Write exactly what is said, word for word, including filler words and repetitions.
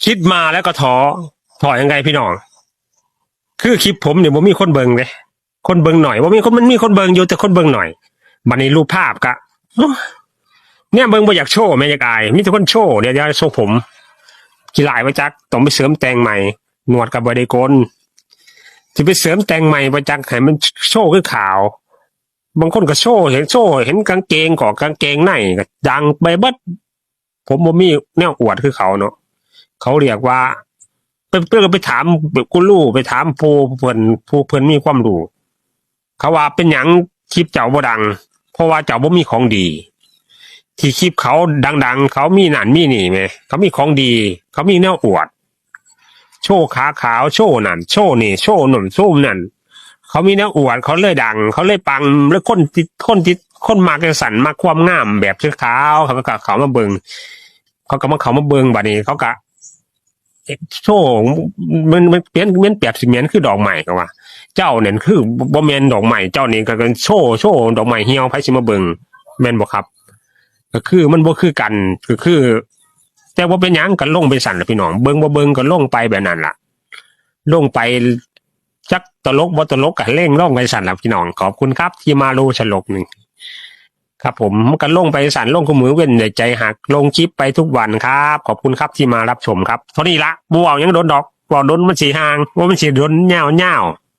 คิดมาแล้วก็ท้อ ท้อยังไงพี่น้อง คือคลิปผมเนี่ยบ่มีคนเบิ่งเลย คนเบิ่งหน่อย บ่มีคน มันมีคนเบิ่งอยู่แต่คนเบิ่งหน่อย บัดนี้รูปภาพกะ เนี่ยเบิ่งบ่อยากโชว์แม่อยากอาย มีแต่คนโชว์ เดี๋ยวเดี๋ยวโชว์ผม ขี้ลายบ่จัก ต้องไปเสริมแต่งใหม่ หนวดก็บ่ได้โกน สิไปเสริมแต่งใหม่บ่จัก ให้มันโชว์คือขาว บางคนก็โชว์ เห็นโชว์ เห็นกางเกง ก็กางเกงในก็ดังไปเบิด ผมบ่มีแนวอวดคือเขาเนาะ เขาเรียกว่า ไป ไป ไปถามกูรู ไปถามผู้เพิ่น ผู้เพิ่นมีความรู้ เขาว่าเป็นหยังคลิปเจ้าบ่ดัง เพราะว่าเจ้าบ่มีของดี ที่คลิปเขาดังๆ เขามีนั่นมีนี่แหม เขามีของดี เขามีแนวอวด โชว์ขาขาว โชว์นั่น โชว์นี่ โชว์นั่น โชว์นั่น เขามีแนวอวด เขาเลยดัง เขาเลยปัง แล้วคนติด คนติด คนมักจังซั่น มักความงามแบบขาวๆ เขาก็เข้ามาเบิ่ง เขาก็มาเข้ามาเบิ่ง บัดนี้เขาก็ โชว์ มัน มันเปลี่ยน มันเปรียบเสมือนคือดอกไม้ เขาว่า เจ้าเนี่ยคือบ่แม่นดอกไม้ เจ้านี่ก็โชว์ โชว์ดอกไม้เหี่ยว ไผสิมาเบิ่ง แม่นบ่ครับ ก็คือมันบ่คือกัน ก็คือ แต่บ่เป็นหยัง ก็ลงไปซั่นล่ะพี่น้อง เบิ่งบ่เบิ่งก็ลงไปแบบนั้นล่ะ ลงไป จักตลกบ่ตลกก็เร่งลงไปซั่นล่ะพี่น้อง ขอบคุณครับที่มารู้สลกหนึ่ง ครับผม มันก็ลงไปซั่น ลงคู่มือเว้นในใจหัก ลงคลิปไปทุกวันครับ ขอบคุณครับที่มารับชมครับ เท่านี้ละ บ่เว้าหยังโดนดอก เว้าโดนมันสิห่าง ว่ามันสิโดนยาวๆ